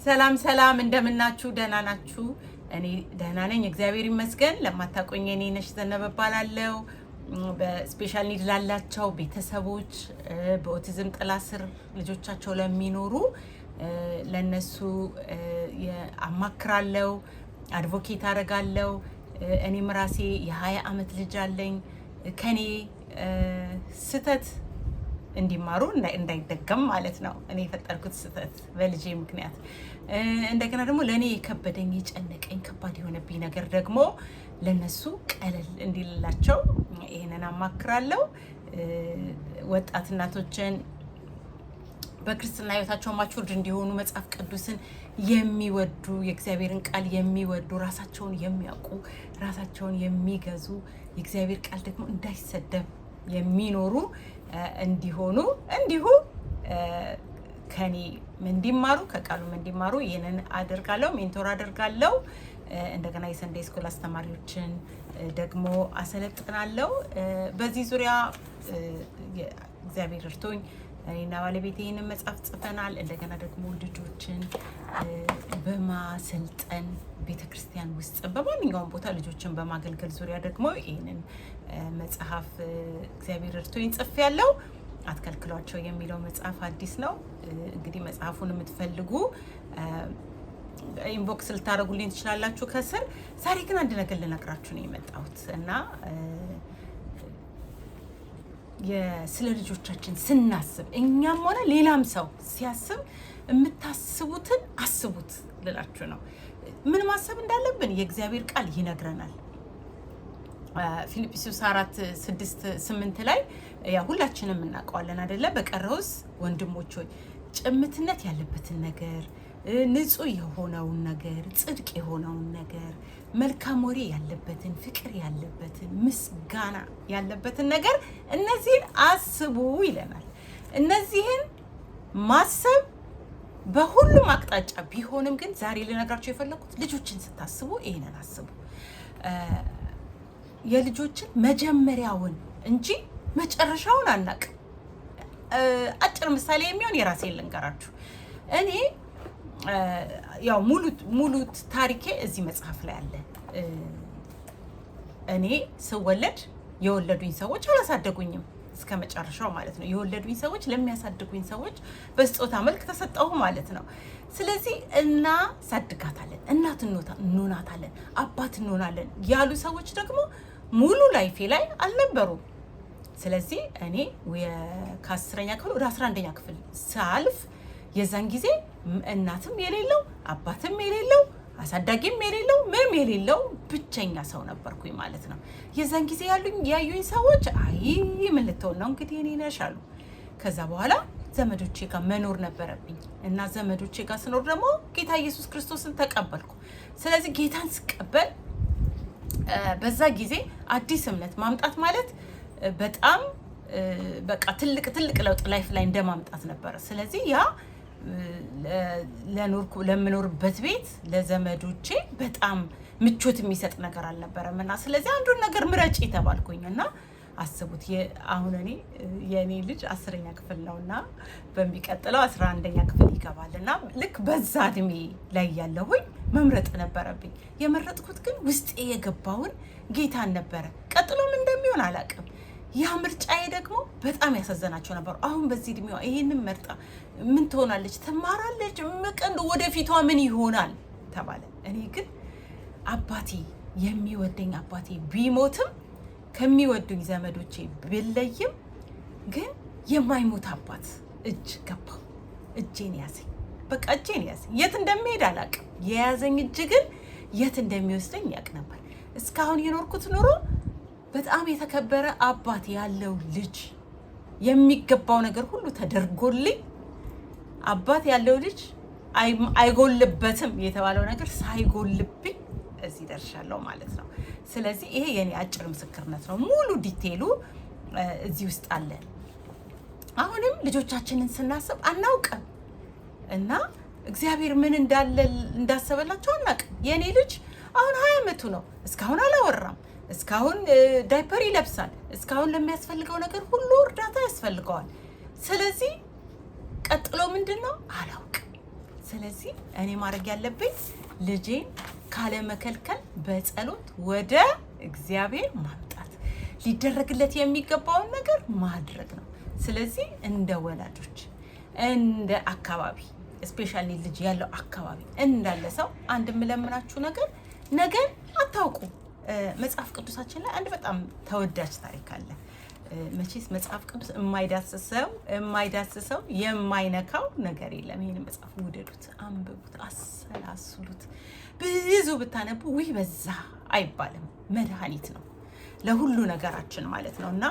ሰላም ሰላም፣ እንደምናችሁ? ደህና ናችሁ? እኔ ደህና ነኝ፣ እግዚአብሔር ይመስገን። ለማታውቁኝ እኔ ነሽ ዘነበ እባላለሁ። በ special need ላላቸው ቤተሰቦች፣ በኦቲዝም ጥላ ስር ልጆቻቸው ለሚኖሩ ለነሱ አማክራለሁ፣ advocate አደርጋለሁ። እኔም ራሴ የ20 ዓመት ልጅ አለኝ። ከኔ ስህተት እንዲማሩ፣ እንዳይደገም ማለት ነው። እኔ የፈጠርኩት ስህተት በልጄ ምክንያት፣ እንደገና ደግሞ ለእኔ የከበደኝ፣ የጨነቀኝ፣ ከባድ የሆነብኝ ነገር ደግሞ ለነሱ ቀለል እንዲልላቸው ይህንን አማክራለሁ። ወጣት እናቶችን በክርስትና ሕይወታቸው matured እንዲሆኑ፣ መጽሐፍ ቅዱስን የሚወዱ፣ የእግዚአብሔርን ቃል የሚወዱ፣ ራሳቸውን የሚያውቁ፣ ራሳቸውን የሚገዙ፣ የእግዚአብሔር ቃል ደግሞ እንዳይሰደብ የሚኖሩ እንዲሆኑ፣ እንዲሁ ከኔ እንዲማሩ፣ ከቃሉም እንዲማሩ ይህንን አደርጋለሁ፣ mentor አደርጋለሁ። እንደገና የ Sunday school አስተማሪዎችን ደግሞ አሰለጥናለሁ። በዚህ ዙሪያ እግዚአብሔር ረድቶኝ እኔና ባለቤቴ ይህንን መጽሐፍ ጽፈናል። እንደገና ደግሞ ልጆችን በማሰልጠን፣ ቤተ ክርስቲያን ውስጥ በማንኛውም ቦታ ልጆችን በማገልገል ዙሪያ ደግሞ ይህንን መጽሐፍ እግዚአብሔር ረድቶኝ ጽፌያለሁ። አትከልክሏቸው የሚለው መጽሐፍ አዲስ ነው። እንግዲህ መጽሐፉን የምትፈልጉ inbox ልታደርጉልኝ ትችላላችሁ ከስር። ዛሬ ግን አንድ ነገር ልነግራችሁ ነው የመጣሁት እና ስለ ልጆቻችን ስናስብ፣ እኛም ሆነ ሌላም ሰው ሲያስብ፣ የምታስቡትን አስቡት ልላችሁ ነው። ምን ማሰብ እንዳለብን የእግዚአብሔር ቃል ይነግረናል። ፊልጵስዩስ 4:6-8 ላይ ያ ሁላችንም እናውቀዋለን አደለ? በቀረውስ ወንድሞች ሆይ፣ ጭምትነት ያለበትን ነገር፣ ንጹሕ የሆነውን ነገር፣ ጽድቅ የሆነውን ነገር፣ መልካም ወሬ ያለበትን፣ ፍቅር ያለበትን፣ ምስጋና ያለበትን ነገር እነዚህን አስቡ ይለናል። እነዚህን ማሰብ በሁሉም አቅጣጫ ቢሆንም ግን ዛሬ ልነግራችሁ የፈለኩት ልጆችን ስታስቡ ይህንን አስቡ። የልጆችን መጀመሪያውን እንጂ መጨረሻውን አናቅም። አጭር ምሳሌ የሚሆን የራሴን ልንገራችሁ። እኔ ያው ሙሉ ሙሉ ታሪኬ እዚህ መጽሐፍ ላይ አለ። እኔ ስወለድ የወለዱኝ ሰዎች አላሳደጉኝም እስከ መጨረሻው ማለት ነው። የወለዱኝ ሰዎች ለሚያሳድጉኝ ሰዎች በስጦታ መልክ ተሰጠሁ ማለት ነው። ስለዚህ እናሳድጋታለን፣ እናት እንሆናታለን፣ አባት እንሆናለን ያሉ ሰዎች ደግሞ ሙሉ life ኤ ላይ አልነበሩም። ስለዚህ እኔ ከ10ኛ ክፍል ወደ 11ኛ ክፍል ሳልፍ የዛን ጊዜ እናትም የሌለው፣ አባትም የሌለው፣ አሳዳጊም የሌለው፣ ምንም የሌለው ብቸኛ ሰው ነበርኩኝ ማለት ነው። የዛን ጊዜ ያሉኝ ያዩኝ ሰዎች አይ ምን ልትሆን ነው እንግዲህ እኔ ነሽ አሉ። ከዛ በኋላ ዘመዶቼ ጋር መኖር ነበረብኝ እና ዘመዶቼ ጋር ስኖር ደግሞ ጌታ ኢየሱስ ክርስቶስን ተቀበልኩ። ስለዚህ ጌታን ስቀበል በዛ ጊዜ አዲስ እምነት ማምጣት ማለት በጣም በቃ ትልቅ ትልቅ ለውጥ life ላይ እንደማምጣት ነበረ። ስለዚህ ያ ለኖርኩ ለምኖርበት ቤት ለዘመዶቼ በጣም ምቾት የሚሰጥ ነገር አልነበረም እና ስለዚህ አንዱን ነገር ምረጪ ተባልኩኝ እና አስቡት፣ አሁን እኔ የእኔ ልጅ 10ኛ ክፍል ነው እና በሚቀጥለው 11ኛ ክፍል ይገባል እና ልክ በዛ እድሜ ላይ ያለሁኝ መምረጥ ነበረብኝ። የመረጥኩት ግን ውስጤ የገባውን ጌታን ነበረ። ቀጥሎም እንደሚሆን አላውቅም። ያ ምርጫዬ ደግሞ በጣም ያሳዘናቸው ነበሩ። አሁን በዚህ እድሜዋ ይሄንን መርጣ ምን ትሆናለች? ትማራለች? ምቀንዱ ወደፊቷ ምን ይሆናል ተባለ። እኔ ግን አባቴ፣ የሚወደኝ አባቴ ቢሞትም፣ ከሚወዱኝ ዘመዶቼ ብለይም ግን የማይሞት አባት እጅ ገባሁ። እጄን ያዘኝ። በቃ እጄን ያዘኝ። የት እንደሚሄድ አላውቅም። የያዘኝ እጅ ግን የት እንደሚወስደኝ ያውቅ ነበር። እስካሁን የኖርኩት ኑሮ በጣም የተከበረ አባት ያለው ልጅ፣ የሚገባው ነገር ሁሉ ተደርጎልኝ፣ አባት ያለው ልጅ አይጎልበትም የተባለው ነገር ሳይጎልብኝ እዚህ ደርሻለሁ ማለት ነው። ስለዚህ ይሄ የኔ አጭር ምስክርነት ነው። ሙሉ detail ኡ እዚህ ውስጥ አለ። አሁንም ልጆቻችንን ስናስብ አናውቅም እና እግዚአብሔር ምን እንዳለ እንዳሰበላቸው አናውቅም። የእኔ ልጅ አሁን 20 ዓመቱ ነው። እስካሁን አላወራም። እስካሁን ዳይፐር ይለብሳል። እስካሁን ለሚያስፈልገው ነገር ሁሉ እርዳታ ያስፈልገዋል። ስለዚህ ቀጥሎ ምንድን ነው አላውቅም። ስለዚህ እኔ ማድረግ ያለብኝ ልጄን ካለመከልከል በጸሎት ወደ እግዚአብሔር ማምጣት፣ ሊደረግለት የሚገባውን ነገር ማድረግ ነው። ስለዚህ እንደ ወላጆች፣ እንደ አካባቢ፣ especially ልጅ ያለው አካባቢ እንዳለ ሰው አንድ የምለምናችሁ ነገር፣ ነገን አታውቁ። መጽሐፍ ቅዱሳችን ላይ አንድ በጣም ተወዳጅ ታሪክ አለ። መቼስ መጽሐፍ ቅዱስ የማይዳስሰው የማይነካው ነገር የለም። ይህን መጽሐፍ ውደዱት፣ አንብቡት፣ አሰላስሉት። ብዙ ብታነቡ ውይ በዛ አይባልም። መድኃኒት ነው ለሁሉ ነገራችን ማለት ነው። እና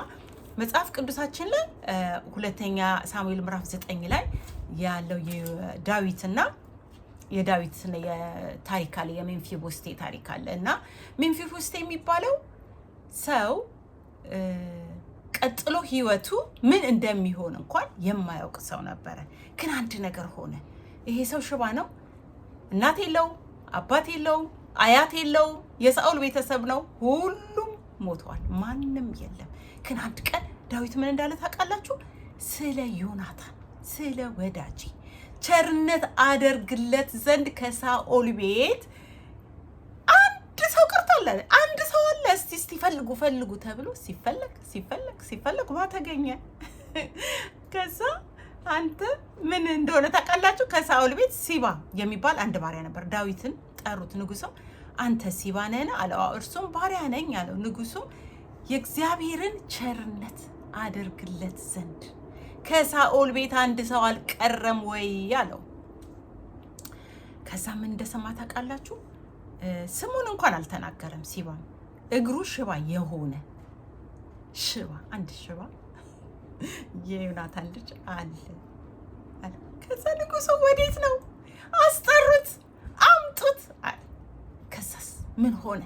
መጽሐፍ ቅዱሳችን ላይ ሁለተኛ ሳሙኤል ምዕራፍ 9 ላይ ያለው የዳዊትና የዳዊት ታሪክ አለ። የሜምፊቦስቴ ታሪክ አለ። እና ሜምፊቦስቴ የሚባለው ሰው ቀጥሎ ህይወቱ ምን እንደሚሆን እንኳን የማያውቅ ሰው ነበረ። ግን አንድ ነገር ሆነ። ይሄ ሰው ሽባ ነው። እናት የለው፣ አባት የለው፣ አያት የለው፣ የሳኦል ቤተሰብ ነው። ሁሉም ሞተዋል። ማንም የለም። ግን አንድ ቀን ዳዊት ምን እንዳለ ታውቃላችሁ? ስለ ዮናታን፣ ስለ ወዳጄ ቸርነት አደርግለት ዘንድ ከሳኦል ቤት አንድ ሰው ቀርቷል አለ። አንድ ሰው አለ። እስቲ እስቲ ፈልጉ ፈልጉ ተብሎ ሲፈለግ ሲፈለግ ሲፈለግ ማ ተገኘ? ከዛ አንተ ምን እንደሆነ ታውቃላችሁ? ከሳኦል ቤት ሲባ የሚባል አንድ ባሪያ ነበር። ዳዊትን ጠሩት። ንጉሱም አንተ ሲባ ነህን? አለው። እርሱም ባሪያ ነኝ አለው። ንጉሱም የእግዚአብሔርን ቸርነት አደርግለት ዘንድ ከሳኦል ቤት አንድ ሰው አልቀረም ወይ አለው። ከዛ ምን እንደሰማ ታውቃላችሁ? ስሙን እንኳን አልተናገረም። ሲባም እግሩ ሽባ የሆነ ሽባ፣ አንድ ሽባ የዮናታን ልጅ አለ። ከዛ ንጉሱ ወዴት ነው? አስጠሩት፣ አምጡት አለ። ከዛስ ምን ሆነ?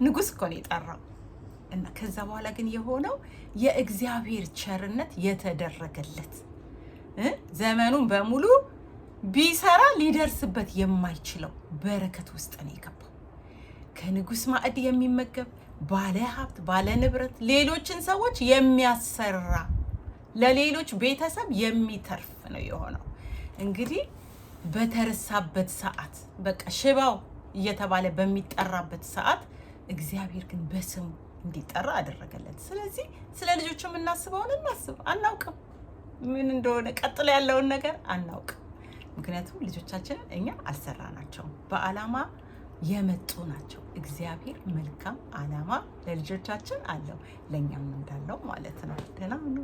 ንጉስ እኮ ነው የጠራው። እና ከዛ በኋላ ግን የሆነው የእግዚአብሔር ቸርነት የተደረገለት፣ ዘመኑን በሙሉ ቢሰራ ሊደርስበት የማይችለው በረከት ውስጥ ነው የገባው። ከንጉስ ማዕድ የሚመገብ፣ ባለ ሀብት፣ ባለ ንብረት፣ ሌሎችን ሰዎች የሚያሰራ፣ ለሌሎች ቤተሰብ የሚተርፍ ነው የሆነው። እንግዲህ በተረሳበት ሰዓት፣ በቃ ሽባው እየተባለ በሚጠራበት ሰዓት እግዚአብሔር ግን በስሙ እንዲጠራ አደረገለት። ስለዚህ ስለ ልጆች የምናስበውን እናስብ። አናውቅም፣ ምን እንደሆነ ቀጥሎ ያለውን ነገር አናውቅም። ምክንያቱም ልጆቻችንን እኛ አልሰራናቸውም። በዓላማ የመጡ ናቸው። እግዚአብሔር መልካም ዓላማ ለልጆቻችን አለው፣ ለእኛም እንዳለው ማለት ነው። ደህና ሁኑ።